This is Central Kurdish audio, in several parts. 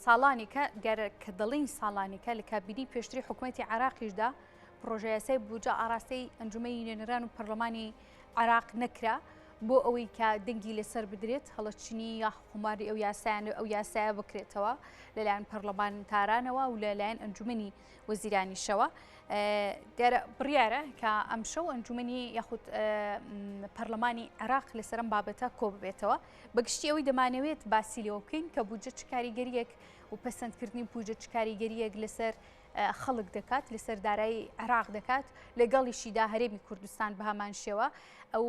ساڵانێکە، دیارە کە دەڵێین ساڵانێکە، لە کابینەی پێشتری حکوومەتی عێراقیشدا پڕۆژەیاسای بودجە ئاراستەی ئەنجومەنی نوێنەران و پەرلەمانی عێراق نەکرا بۆ ئەوەی کە دەنگی لەسەر بدرێت، هەڵەچنی یا خوماری ئەو یاسایان ئەو یاسایە بکرێتەوە لەلایەن پەرلەمانتارانەوە و لەلایەن ئەنجومەنی وەزیرانیشەوە. دیارە بڕیارە کە ئەمشەو ئەنجومەنی یاخود پەرلەمانی عێراق لەسەر ئەم بابەتە کۆ ببێتەوە. بەگشتی ئەوەی دەمانەوێت باسی لێوە بکەین کە بودجە چ کاریگەریەک و پەسەندکردنی بودجە چ کاریگەریەک لەسەر خەڵک دەکات لەسەر دارایی عێراق دەکات لەگەڵیشیدا هەرێمی کوردستان بە هەمان شێوە ئەو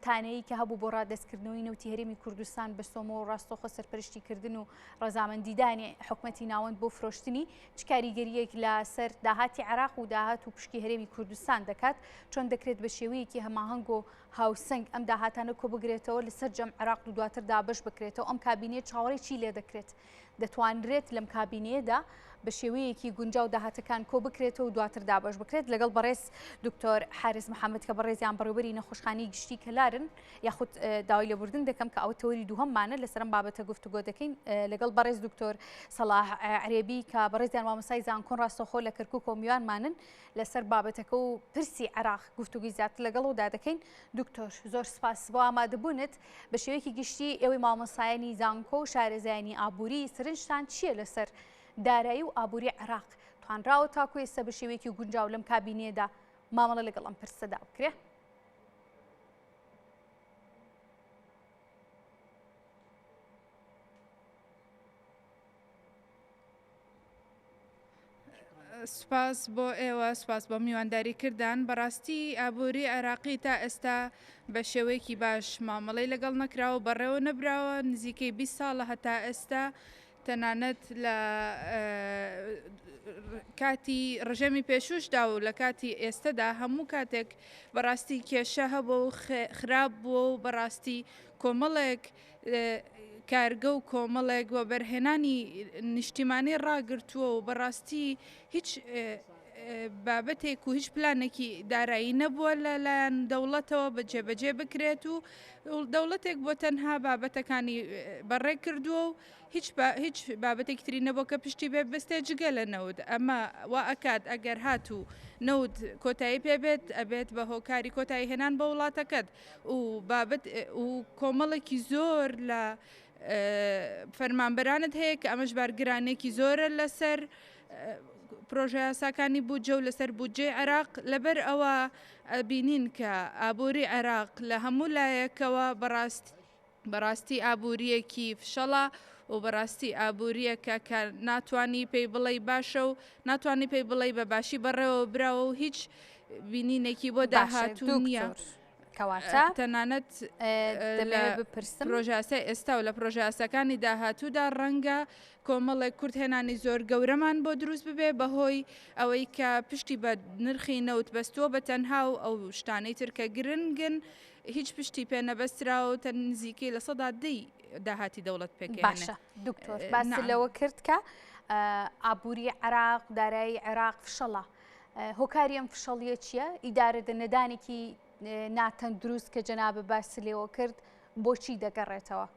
تانەیە کە هەبوو بۆ ڕادەستکردنەوەی نەوتی هەرێمی کوردستان بە سۆمۆ و ڕاستەوخۆ سەرپەرشتیکردن و ڕەزامەندیدانی حکومەتی ناوەند بۆ فرۆشتنی چ کاریگەرییەک لە سەر داهاتی عێراق و داهات و پشکی هەرێمی کوردستان دەکات؟ چۆن دەکرێت بە شێوەیەکی هەماهەنگ و هاوسەنگ ئەم داهاتانە کۆبگرێتەوە لە سەرجەم عێراق و دواتر دابەش بکرێتەوە؟ ئەم کابینەیە چاوەڕێی چی لێدەکرێت؟ دەتوانرێت لەم کابینەیەدا بە شێوەیەکی گونجاو داهاتەکان کۆبکرێتەوە و دواتر دابەش بکرێت؟ لەگەڵ بەڕێز دکتۆر حارس محەممەد کە بەڕێزیان بەڕێوبەری نەخۆشخانەی گشتی کەلارن، یاخود داوای لێبوردن دەکەم کە ئەوە تەوەری دووهەممانە لەسەر ئەم بابەتە گفتوگۆ دەکەین لەگەڵ بەڕێز دکتۆر سەڵاح عرێبی کە بەڕێزیان مامۆستای زانکۆن ڕاستەوخۆ لە کەرکوک و میوانمانن لەسەر بابەتەکە و پرسی عێراق گفتوگوی زیاتر لەگەڵەودا دەکەین. دکتۆر زۆر سپاس بۆ ئامادەبوونت. بە شێوەیەکی گشتی ئێوەی مامۆستایانی زانکۆ و شارەزایانی ئابووری سەرنجتان چییە لەسەر دارایی و ئابووری عێراق؟ توانراوە تاکو ئێستا بە شێوەیەکی گونجاو لەم کابینەیەدا مامەڵە لەگەڵ ئەم پرسەدا بکرێ؟ سوپاس بۆ ئێوە، سوپاس بۆ میوانداری کردان. بەڕاستی ئابووری عێراقی تا ئێستا بە شێوەیەکی باش مامەڵەی لەگەڵ نەکراوە و بەڕێوە نەبراوە، نزیکەی 20 ساڵە هەتا ئێستا تەنانەت لە کاتی ڕژێمی پێشووشدا و لە کاتی ئێستەدا هەموو کاتێک بەڕاستی کێشە هەبووە و خراپ بووە و بەڕاستی کۆمەڵێک کارگە و کۆمەڵێک وەبەرهێنانی نیشتیمانی ڕاگرتووە و بەڕاستی هیچ بابەتێک و هیچ پلانێکی دارایی نەبووە لە لایەن دەوڵەتەوە بە جێبەجێ بکرێت و دەوڵەتێک بۆ تەنها بابەتەکانی بەڕێ کردووە و هیچ هیچ بابەتێکی تری نەبووە کە پشتی بێ بستێ جگە لە نەوت ئەمە وا ئەکات ئەگەر هاتوو نەوت کۆتایی پێ بێت ئەبێت بە هۆکاری کۆتایی هێنان بە وڵاتەکەت و بابەت و کۆمەڵێکی زۆر لە فەرمانبەرانت هەیە کە ئەمەش بارگرانێکی زۆرە لەسەر پرۆژە یاساکانی بودجە و لەسەر بودجەی عێراق لەبەر ئەوە بینین کە ئابووری عێراق لە هەموو لایەکەوە بەڕاست بەڕاستی ئابوورییەکی فشەڵە و بەڕاستی ئابوورییەکە کە ناتوانی پێی بڵێی باشە و ناتوانی پێی بڵێی بە باشی بەڕێوە براوە و هیچ بینینێکی بۆ باشە داهاتوو نییە. دکتۆر کەواتە تەنانەت لە دەمەوێت بپرسم پرۆژەیاسای ئێستا و لە پرۆژەیاساکانی داهاتوودا ڕەنگە کۆمەڵێک کورتهێنانی زۆر گەورەمان بۆ دروست ببێ بەهۆی ئەوەی کە پشتی بە نرخی نەوت بەستووە بە تەنها و ئەو شتانەی تر کە گرنگن هیچ پشتی پێ نەبەستراوە و تەن نزیکەی 10% ی داهاتی دەوڵەت پێکهێنێ. باشە دکتۆر باست نعم. لەوە کرد کە ئابووری عێراق دارایی عێراق فشەڵە هۆکاری ئەم فشەڵیە چییە؟ ئیدارە نەدانێکی ناتەندروست کە جەنابت باست لێوە کرد بۆچی دەگەڕێتەوە؟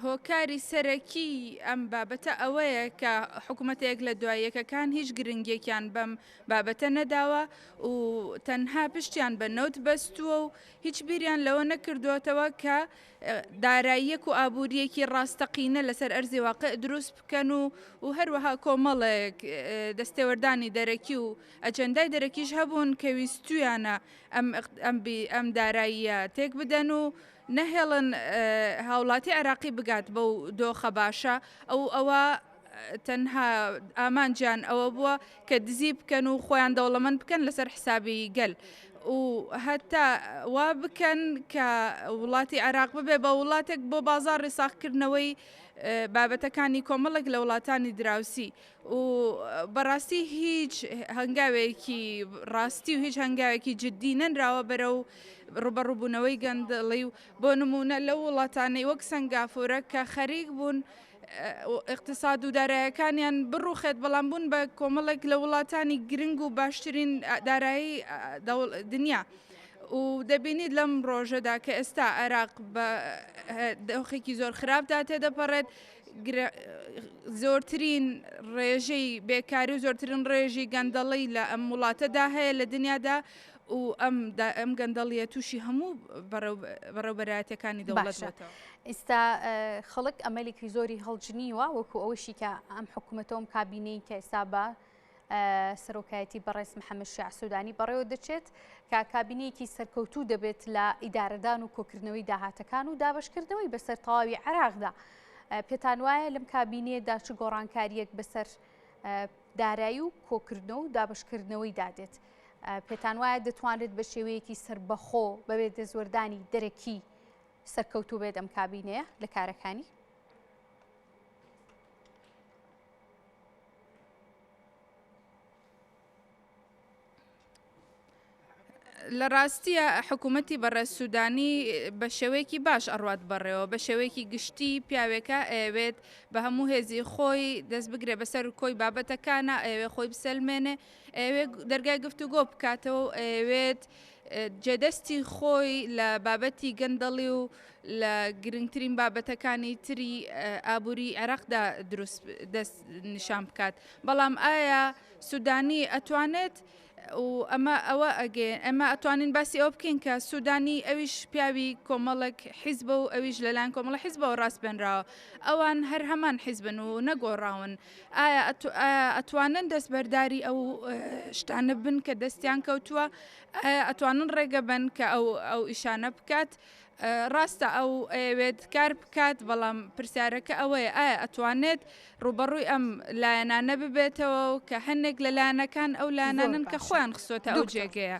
هۆکاری سەرەکی ئەم بابەتە ئەوەیە کە حکوومەتە یەک لە دوای یەکەکان هیچ گرنگیەکیان بەم بابەتە نەداوە و تەنها پشتیان بە نەوت بەستووە و هیچ بیریان لەوە نەکردووەتەوە کە داراییەک و ئابووریەکی ڕاستەقینە لەسەر ئەرزی واقع دروست بکەن و و هەروەها کۆمەڵێک دەستێوەردانی دەرەکی و ئەجەندای دەرەکیش هەبوون کە ویستویانە ئەم ئەم ئەم داراییە تێک بدەن و نەهێڵن هاوڵاتی عێراقی بگات بەو دۆخە باشە ئەو ئەوە تەنها ئامانجیان ئەوە بووە کە دزی بکەن و خۆیان دەوڵەمەند بکەن لەسەر حسابی گەل و هەتا وا بکەن کە وڵاتی عێراق ببێ بە وڵاتێک بۆ بازاڕی ساغکردنەوەی بابەتەکانی کۆمەڵێک لە وڵاتانی دراوسی و بەڕاستی هیچ هەنگاوێکی ڕاستی و هیچ هەنگاوێکی جددی نەنراوە بەرەو ڕوبەڕوبوونەوەی گەندەڵی و بۆ نمونە لەو وڵاتانەی وەک سەنگافورە کە خەریک بوون اقتصاد و دارایەکانیان بڕوخێت بەڵام بوون بە کۆمەڵێک لە وڵاتانی گرنگ و باشترین دارایی دنیا. و دەبینیت لەم ڕۆژەدا کە ئێستا عێراق بە دۆخێکی زۆر خراپدا تێدەپەڕێت، زۆرترین ڕێژەی بێکاری و زۆرترین ڕێژی گەندەڵی لە ئەم وڵاتەدا هەیە لە دنیادا و ئەم ئەم گەندەڵیە تووشی هەموو بەڕێوبەرایەتەکانی دەوڵەت بۆتەوە. ئیستا خەڵک ئەمەلێکی زۆری هەڵجنیوە وەکو ئەوەشی کە ئەم حکوومەتەوەم کابینەی کە ئێستا بە سەرۆکایەتی بەڕێز محەممەد شیاع سوودانی بەڕێوە دەچێت کە کابینەیەکی سەرکەوتوو دەبێت لە ئیدارەدان و کۆکردنەوەی داهاتەکان و دابەشکردنەوەی بەسەر تەواوی عێراقدا. پێتان وایە لەم کابینەیەدا چ گۆڕانکارییەک بەسەر دارایی و کۆکردنەوە و دابەشکردنەوەی دادێت؟ پێتان وایە دەتوانرێت بە شێوەیەکی سەربەخۆ بەبێ دەستوەردانی دەرەکی سەرکەوتوو بێت ئەم کابینەیە لە کارەکانی؟ لە ڕاستیە حکوومەتی بەڕێز سوودانی بە شێوەیەکی باش ئەڕوات بەڕێوە بە شێوەیەکی گشتی پیاوێکە ئەیەوێت بە هەموو هێزی خۆی دەست بگرێ بەسەر کۆی بابەتەکانە ئەوێ خۆی بسەلمێنێ ئەوێ دەرگای گفتوگۆ بکاتەوە و ئەیەوێت جێدەستی خۆی لە بابەتی گەندەڵی و لە گرنگترین بابەتەکانی تری ئابووری عێراقدا دروست دەست نیشان بکات بەڵام ئایا سودانی ئەتوانێت و ئەمە ئەوە ئەگەێ ئەمە ئەتوانین باسی ئەوە بکەین کە سودانی ئەویش پیاوی کۆمەڵێک حیزبە و ئەویش لەلایەن کۆمەڵە حیزبەوە ڕاستبێنراوە ئەوان هەر هەمان حیزبن و نەگۆڕاون ئایا ئەتوانن دەستبەرداری ئەو شتانە بن کە دەستیان کەوتووە ئەتوانن ڕێگە بن کە ئەو ئەو ئیشانە بکات ڕاستە ئەو ئەیەوێت کار بکات بەڵام پرسیارەکە ئەوەیە ئایا ئەتوانێت ڕوبەڕووی ئەم لایەنانە ببێتەوە و کە هەندێک لە لایەنەکان ئەو لایەنانن کە خۆیان خستۆتە ئەو جێگەیە.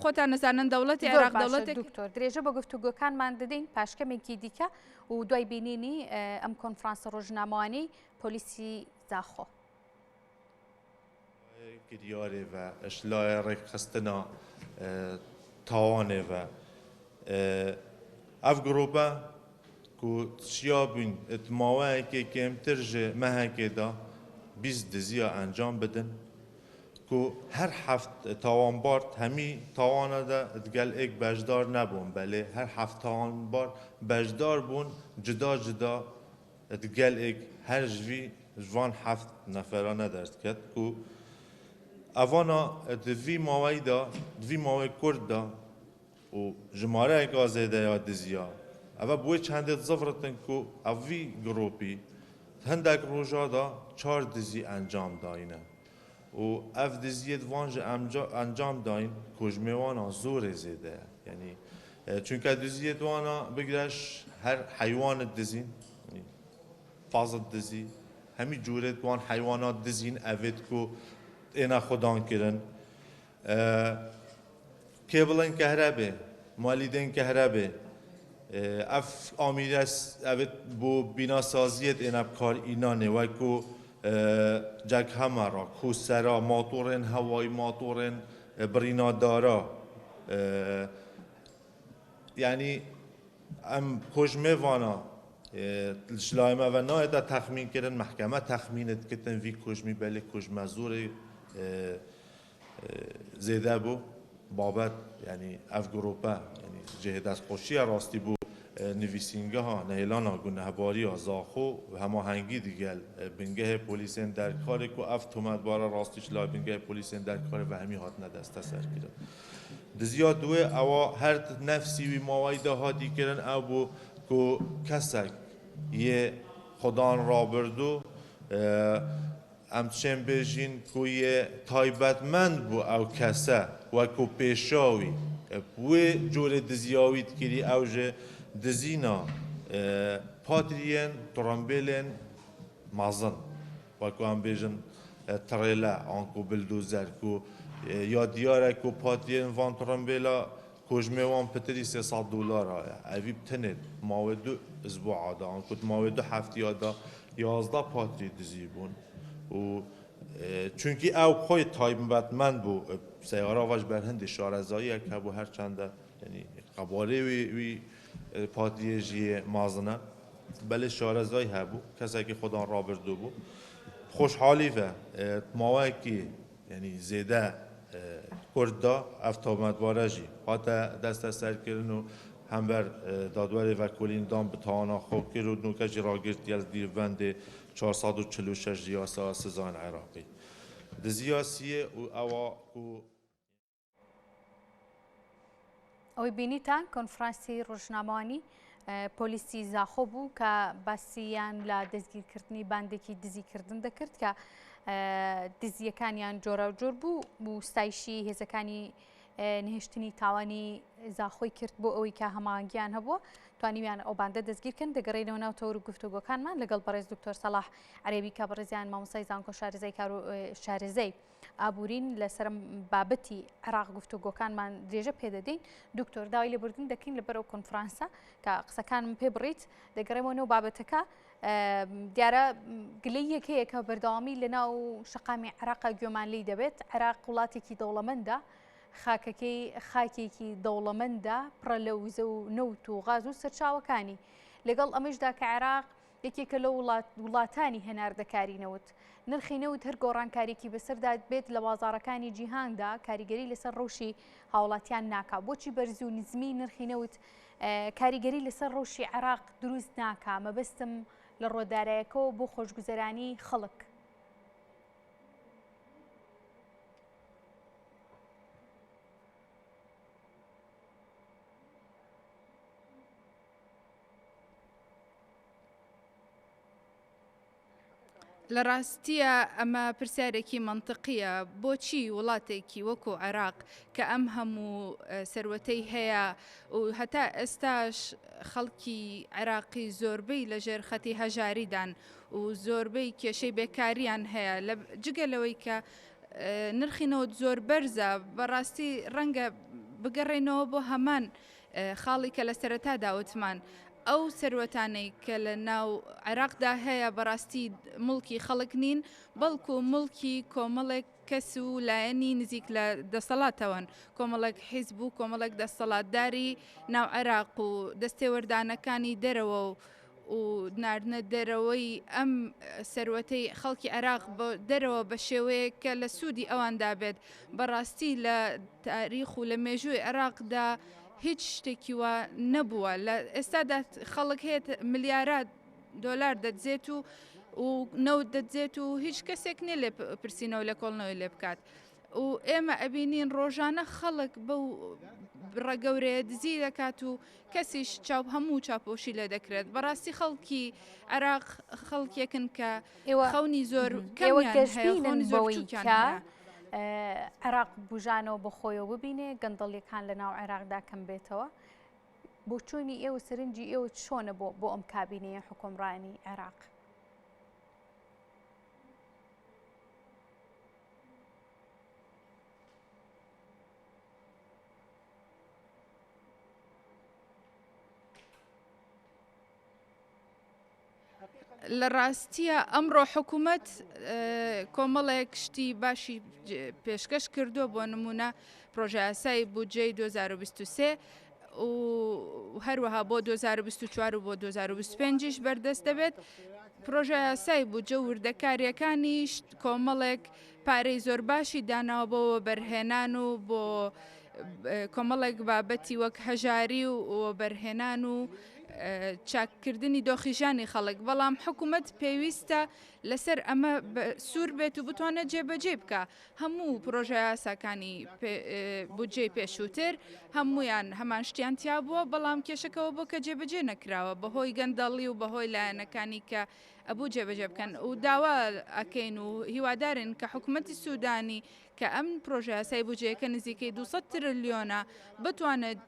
خۆتان نەزانن دەوڵەتی عێراق دەوڵەتێک دکتۆر درێژە بە گفتوگۆکانمان دەدەین پاشکەمێکی دیکە و دوای بینینی ئەم کۆنفرانسە ڕۆژنامەوانی پۆلیسی زاخۆ. کریارێ ڤە ئشلایە ڕێکخستنا تاوانێ ڤە ئەڤ گڕوپە کو چیا بوین ت ماوەیەکێ کێمتر ژ مەهەکێ دا 20 دزیا ئەنجام بدن کو هەر هەفت تاوانبار هەمی تاوانە دە دگەل ئێک بەشدار نەبوون بەلێ هەر هەفت تاوانبار بەشدار بوون جدا جدا دگەل ئێک هەر ژ ڤان هەفت نەفەرا نەدەردکەت کو ئەڤانا د ڤی ماوەی دا د ڤی ماوەی کورت دا و ژمارەیەکا زێدە یا دزیا ئەڤە بوێ چەندێ زڤرتن کو ئەڤی گڕوپی هەندەک ڕۆژا دا چار دزی ئەنجام داینە و ئەڤ دزیەت ڤان ژ ئەنجام داین کۆژمێ وانا زۆرێ زێدەیە یعنی چونکە دزیەت وانا بگرەش هەر حەیوانت دزین پەزت دزی هەمی جورێت وان حەیوانات دزین ئەڤێت کو ئێنا خودان کرن کێبڵێن کەهرەبێ مالیدێن کەهرەبێ ئەف ئامیرەس ئەڤێت بۆ بیناسازیەت ئێنا بکار ئینانێ وەکو جەکهەمەڕا کوسەرا ماتۆڕێن هەوای ماتۆڕێن بڕینا دارا یعنی ئەم کۆژمێ ڤانا ژ لای مە ڤە نایێتە تەخمین کرن مەحکەمە تەخمینت کتن ڤی کۆژمی بەلێ کۆژمە زۆرێ زێدە بوو بابەت یعنی ئەف گڕوپە یعنی جێه دەستخۆشیە ڕاستی بوو نویسینگەها نەهێلانا گونەهباریە زاخۆ و هەماهەنگی دگەل بنگەه پۆلیسێن دەرکارێک و ئەف تۆمەتبارە ڕاستیش لای بنگەه پۆلیسێن دەرکارێ و هەمی هاتنە دەستە سەر کرن دزیا دوێ ئەوە هەر نەفسی وی ماوەی داهاتی کردن ئەو بوو کو کەسێک یێ خودان ڕابردوو ئەم چێن بێژین کو یێ تایبەتمەند بوو ئەو کەسە وەکو پێشاوی وێ جۆرێ دزیاوی دکری ئەو ژێ دزینا پاتریێن تڕمبێلێن مەزن وەکو ئەم بێژن تڕێلە ئانکو بلدوزەر کو یا دیارە کو پاتریێن ڤان تڕمبێلا کۆژمێ وان پتری 300 دلار هەیە ئەوی بتنێت ماوەی دوو ئسبوعادا ئانکو ماوەی دو هەفتیادا 11 پاتری دزی بوون و چونکی ئەو خۆی تایبەتمەند بوو سەیارە ڤەش بەر هەندی شارەزاییەک هەبوو هەرچەندە یعنی قەبارەی وی پاتریێ ژیێ مازنە بەلێ شارەزای هەبوو کەسێکی خۆدان ڕابردوو بوو خۆشحاڵی ڤە ماوەیەکی یعنی زێدە کورت دا ئەڤ تۆمەتبارە ژی هاتە دەستەسەرکردن و هەمبەر دادوەرێ ڤەکۆلین دان ب تاوانا خۆ کر و نوکە ژی ڕاگرتیە ل دیرڤەندێ 446 ژ یاسا سزایان عێراقی دزیا سیێ و ئەوا کو. ئەوەی بینیتان کۆنفرانسی ڕۆژنامەوانی پۆلیسی زاخۆ بوو کە باسییان لە دەستگیرکردنی باندێکی دزیکردن دەکرد کە دزیەکانیان جۆراوجۆر بوو و ستایشی هێزەکانی نهێشتنی تاوانی زاخۆی کرد بۆ ئەوەی کە هەماهەنگیان هەبووە توانیویان ئەو باندە دەستگیرکەن دەگەڕێنەوە ناو تەور و گفتوگۆکانمان لەگەڵ بەڕێز دکتۆر سەڵاح عەرێبی کە بەڕێزیان مامۆستای زانکۆ شارەزای کار و شارەزای ئابوورین لەسەر بابەتی عێراق گفتوگۆکانمان درێژە پێدەدەین دکتۆر داوای لێبوردن دەکەین لەبەر ئەو کۆنفرانسە کە قسەکانم پێ بڕیت دەگەڕێمەوە نێو بابەتەکە دیارە گلەیەک هەیە کە بەردەوامی لە ناو شەقامی عێراقا گوێمان لی دەبێت عێراق وڵاتێکی دەوڵەمەندە خاکەکەی خاکێکی دەوڵەمەندە پڕە لە وزە و نەوت و غاز و سەرچاوەکانی لەگەڵ ئەمەشدا کە عێراق یەکێکە لە وڵاتانی هەناردەکاری نەوت. نرخی نەوت هەر گۆڕانکاریی بەسەردا بێت لە بازاڕەکانی جیهاندا کاریگەری لەسەر ڕەوشی هاوڵاتیان ناکا. بۆچی بەرز و نزمی نرخی نەوت کاریگەری لەسەر ڕەوشی عێراق دروست ناکا؟ مەبەستم لە ڕووە دارایەکەوە بۆ خۆشگوزەرانی خەڵک. لە ڕاستییا ئەمە پرسیارێکی مەنتقییە، بۆچی وڵاتێکی وەکو عێراق کە ئەم هەموو سەروەتەی هەیە و هەتا ئێستاش خەڵکی عێراقی زۆربەی لەژێر خەتی هەژاریدان و زۆربەی کێشەی بێکاریان هەیە جگە لەوەی کە نرخی نەوت زۆر بەرزە بەڕاستی ڕەنگە بگەڕێنەوە بۆ هەمان خاڵی کە لە سەرەتادا وتمان ئەو سەروەتانەی کە لە ناو عێراقدا هەیە بەڕاستی موڵکی خەڵک نین بەڵکو موڵکی کۆمەڵێک کەس و لایەنی نزیک لە دەسەڵاتەوەن کۆمەڵێک حیزب و کۆمەڵێک دەسەڵاتداری ناو عێراق و دەستێوەردانەکانی دەرەوە و و ناردنە دەرەوەی ئەم سەروەتەی خەڵکی عێراق بۆ دەرەوە بە شێوەیەک کە لە سوودی ئەواندا بێت بەڕاستی لە تاریخ و لە مێژووی عێراقدا هیچ شتێکی وا نەبووە لە ئێستادا خەڵک هەیە ملیارات دۆلار دەدزێت و و نەوت دەدزێت و هیچ کەسێک نییە لێ پرسینەوە لێکۆڵنەوەی لێ بکات. و ئێمە ئەبینین ڕۆژانە خەڵک بەو بڕە گەورەیە دزی دەکات و کەسیش چاو هەموو چاپۆشی لێ دەکرێت بەڕاستی خەڵکی عێراق خەڵکێکن کە خەونی زۆر ئێوە گەشبینن بەوەی کە عێراق بوژانەوە بە خۆیەوە ببینێ گەندەڵیەکان لە ناو عێراقدا کەم بێتەوە بۆچوونی ئێوە سەرنجی ئێوە چۆنە بۆ بۆ ئەم کابینەیە حکومڕانی عێراق؟ لە ڕاستیە ئەمڕۆ حکوومەت کۆمەڵێک شتی باشی پێشکەش کردووە بۆ نمونە پرۆژەیاسای بودجەی 2023 و هەروەها بۆ 2024 و بۆ 2025یش بەردەست دەبێت. پرۆژەیاسای بودجە و وردەکارییەکانیش کۆمەڵێک پارەی زۆر باشی داناوە بۆ وەبەرهێنان و بۆ کۆمەڵێک بابەتی وەک هەژاری و وەبەرهێنان و چاککردنی دۆخی ژیانی خەڵک بەڵام حکوومەت پێویستە لەسەر ئەمە سوور بێت و بتوانێت جێبەجێ بکە هەموو پرۆژەیاساکانی بودجەی پێشووتر هەمویان هەمان شتیان تیا بووە بەڵام کێشەکەەوە بۆ کە جێبەجێ نەکراوە بەهۆی گەندەڵی و بەهۆی لایەنەکانی کە ئەبوو جێبەجێ بکەن و داوا ئەکەین و هیوادارین کە حکوومەتی سوودانی کە ئەم پرۆژەیاسای بودجەیەکە نزیکەی 200 ترلیۆنە بتوانێت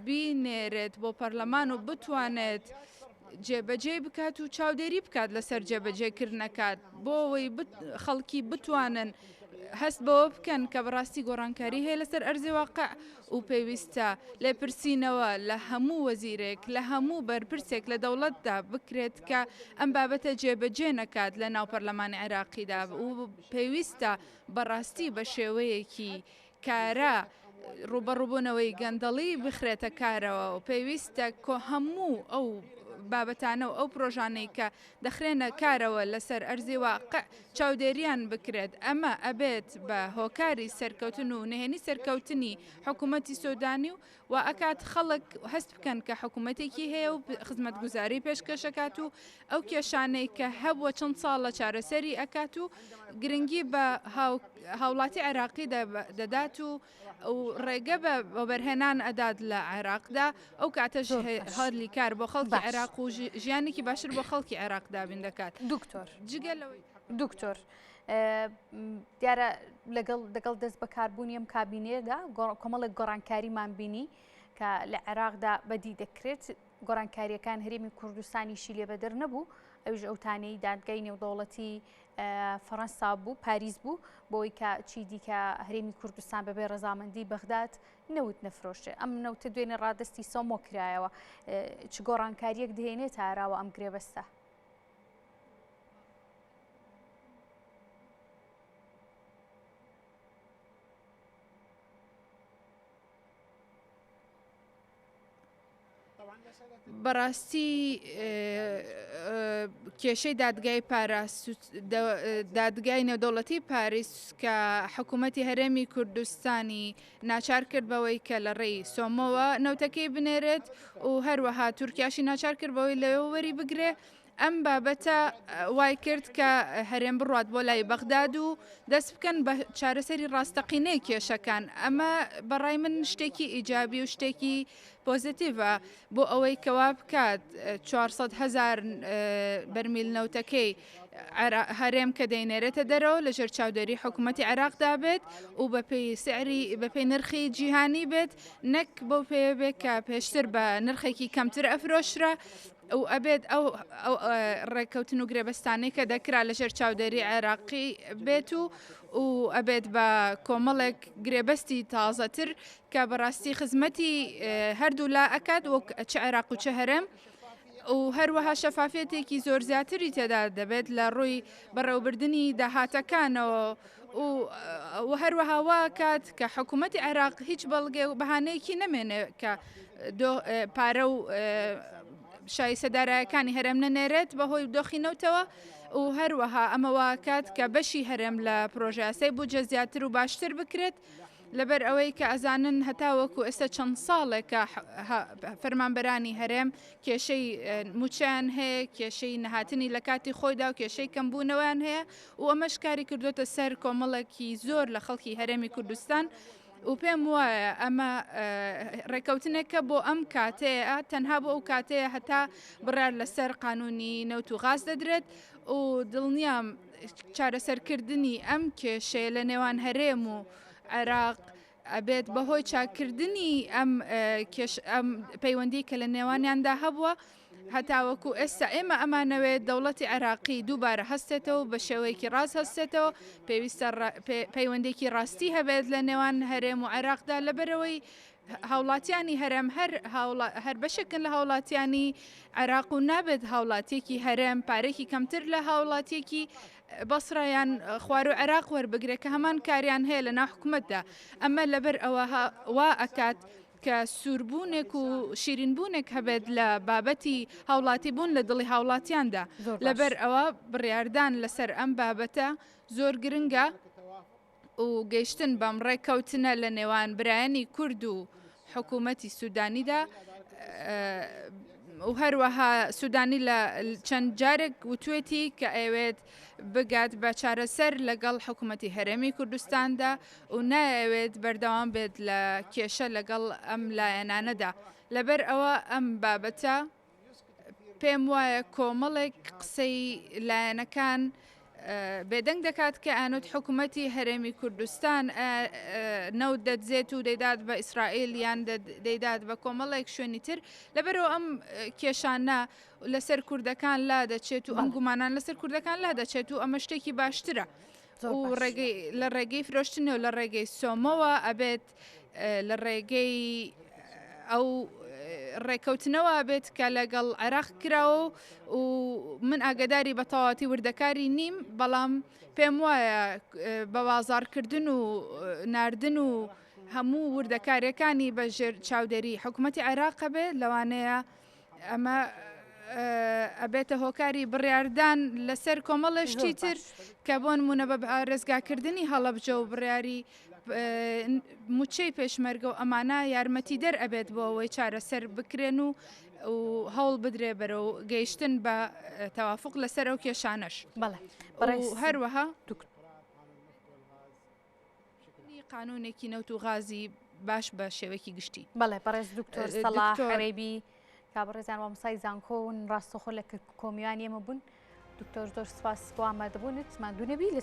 بینێرێت بۆ پەرلەمان و بتوانێت جێبەجێی بکات و چاودێری بکات لەسەر جێبەجێکردنەکات بۆ ئەوەی خەڵکی بتوانن هەست بەوە بکەن کە بەڕاستی گۆڕانکاری هەیە لەسەر ئەرزی واقع و پێویستە لێپرسینەوە لە هەموو وەزیرێک لە هەموو بەرپرسێک لە دەوڵەتدا بکرێت کە ئەم بابەتە جێبەجێ نەکات لە ناو پەرلەمانی عێراقیدا و پێویستە بەڕاستی بە شێوەیەکی کارا ڕووبەڕووبوونەوەی گەندەڵی بخرێتە کارەوە و پێویستە کۆ هەموو ئەو بابەتانە و ئەو پرۆژانەی کە دەخرێنە کارەوە لەسەر ئەرزی واقع چاودێریان بکرێت، ئەمە ئەبێت بە هۆکاری سەرکەوتن و نهێنی سەرکەوتنی حکوومەتی سۆدانی و وا ئەکات خەڵک هەست بکەن کە حکوومەتێکی هەیە و خزمەتگوزاری پێشکەش ئەکات و ئەو کێشانەی کە هەبووە چەند ساڵە چارەسەری ئەکات و گرنگی بە هاوڵاتی عێراقی دەدات و ڕێگە بە وەبەرهێنان ئەدات لە عێراقدا ئەو کاتەش هەلی کار بۆ خەڵکی عێراق و ژیانێکی باشتر بۆ خەڵکی عێراق دابین دەکات. دکتۆر جگە لەوەی دکتۆر دیارە لەگەڵ دەگەڵ دەست بەکاربوونی ئەم کابینەیەدا کۆمەڵێک گۆڕانکاریمان بینی کە لە عێراقدا بەدی دەکرێت گۆڕانکاریەکان هەرێمی کوردستانیشی لێ بەدەر نەبوو ئەویش ئەو تانەی دادگای نێودەوڵەتی فەڕەنسا بوو پاریس بوو بۆی کە چی دیکە هەرێمی کوردستان بەبێ ڕەزامەندی بەغداد نەوت نەفرۆشێ ئەم نەوتە دوێنێ ڕادستی سۆمۆ کرایەوە چ گۆڕانکاریەک دهێنێت ئاراوە ئەم گرێبەستە؟ بەڕاستی کێشەی دادگای پاراس دادگای نێودەوڵەتی پاریس کە حکوومەتی هەرێمی کوردستانی ناچار کرد بەوەی کە لە ڕێی سۆمۆوە نەوتەکەی بنێرێت و هەروەها تورکیاشی ناچار کرد بەوەی لەوێ وەری بگرێ ئەم بابەتە وای کرد کە هەرێم بڕوات بۆ لای بەغداد و دەست بکەن بە چارەسەری ڕاستەقینەی کێشەکان. ئەمە بە ڕای من شتێکی ئیجابی و شتێکی پۆزیتیڤە بۆ ئەوەی کە وا بکات 400 هەزار بەرمیل نەوتەکەی هەرێم کە دەینێرێتە دەرەوە لەژێر چاودێری حکوومەتی عێراقدا بێت و بەپێی سعری بەپێی نرخی جیهانی بێت نەک بەو پێیە بێت کە پێشتر بە نرخێکی کەمتر ئەفرۆشرا. و ئەبێت ئەو ڕێککەوتن و گرێبەستانەی کە دەکرا لەژێر چاودێری عێراقی بێت و و ئەبێت بە کۆمەڵێک گرێبەستی تازەتر کە بەڕاستی خزمەتی هەردوو لا ئەکات وەک چ عێراق و چ هەرێم و هەروەها شەفافیەتێکی زۆر زیاتری تێدا دەبێت لە ڕووی بەڕێوەبردنی داهاتەکانەوە و هەروەها وا کات کە حکوومەتی عێراق هیچ بەڵگێ و بەهانەیەکی نەمێنێ کە پارە و شایستە دارایەکانی هەرێم نەنێرێت بەهۆی دۆخی نەوتەوە و هەروەها ئەمە واکات کە بەشی هەرێم لە پرۆژەیاسای بودجە زیاتر و باشتر بکرێت لەبەر ئەوەی کە ئەزانن هەتاوەکو ئێستا چەند ساڵێکە فەرمانبەرانی هەرێم کێشەی موچەیان هەیە، کێشەی نەهاتنی لە کاتی خۆیدا و کێشەی کەمبوونەوەیان هەیە و ئەمەش کاری کردوتە سەر کۆمەڵێکی زۆر لە خەڵکی هەرێمی کوردستان و پێم وایە ئەمە ڕێکەوتنێکە بۆ ئەم کاتەیە تەنها بۆ ئەو کاتەیە هەتا بڕیار لەسەر قانونی نەوت و غاز دەدرێت و دڵنیام چارەسەرکردنی ئەم کێشەیە لە نێوان هەرێم و عێراق ئەبێت بەهۆی چاککردنی ئەم کێش ئەم پەیوەندی کە لە نێوانیاندا هەبووە هەتاوەکو ئێستا ئێمە ئەمانەوێت دەوڵەتی عێراقی دووبارە هەستێتەوە بە شێوەیەکی ڕاست هەستێتەوە پێویستە پەیوەندێکی ڕاستی هەبێت لە نێوان هەرێم و عێراقدا لەبەرەوەی هاوڵاتیانی هەرێم هەر هەر بەشێکن لە هاوڵاتیانی عێراق و نابێت هاوڵاتیەکی هەرێم پارێکی کەمتر لە هاوڵاتیەکی بەسرە یان خواروو عێراق وەربگرێت کە هەمان کاریان هەیە لە ناو حکومەتدا ئەمە لەبەر ئەوە وا ئەکات کە سووربوونێک و شیرینبوونێک هەبێت لە بابەتی هاوڵاتی بوون لە دڵی هاوڵاتیاندا لەبەر ئەوە بڕیاردان لەسەر ئەم بابەتە زۆر گرنگە. و گەیشتن بەم ڕێککەوتنە لە نێوان برایانی کورد و حکوومەتی سوودانیدا و هەروەها سوودانی لە چەند جارێک وتوێتی کە ئەوێت بگات بە چارەسەر لەگەڵ حکوومەتی هەرێمی کوردستاندا و نایەوێت بەردەوام بێت لە کێشە لەگەڵ ئەم لایەنانەدا لەبەر ئەوە ئەم بابەتە پێم وایە کۆمەڵێک قسەی لایەنەکان بێدەنگ دەکات کە ئەیانوت حکوومەتی هەرێمی کوردستان نەوت دەدزێت و دەیدات بە ئیسرائیل یان دەیدات بە کۆمەڵێک شوێنی تر لەبەرەوە ئەم کێشانە لەسەر کوردەکان لا دەچێت و ئەم گومانان لەسەر کوردەکان لا دەچێت و ئەمە شتێکی باشترە. و ڕێگەی لە ڕێگەی فرۆشتنەوە لە ڕێگەی سۆمەوە ئەبێت لە ڕێگەی ئەو ڕێکەوتنەوە بێت کە لەگەڵ عێراق کراوە و من ئاگداری بە تەواتی وردەکاری نیم بەڵام پێم وایە بە بازارکردن و ناردن و هەموو وردەکاریەکانی بە ژێر چاودێری حکوومەتی عێراقە بێت لەوانەیە ئەمە ئەبێتە هۆکاری بڕیاردان لەسەر کۆمەڵێ شتی تر کە بۆ نمونە بە ڕێزگاکردنی هەڵەبجە و بڕیاری موچەی پێشمەرگە و ئەمانە یارمەتیدەر ئەبێت بۆ ئەوەی چارەسەر بکرێن و و هەوڵ بدرێ بەرەو گەیشتن بە تەوافق لەسەر ئەو کێشانەش. بەڵێ هەروەها قانونێکی نەوت و غازی باش بە شێوەیەکی گشتی. بەڵێ بەڕێز دکتۆر سەڵاح عەرەبی کە بەڕێزیان مامۆستای زانکۆ ون ڕاستەخۆ لە کەرکوکەوە میوانی ئێمە بوون. دکتۆر زۆر سپاس بۆ ئامادەبوونت ماندوو نەبی لە.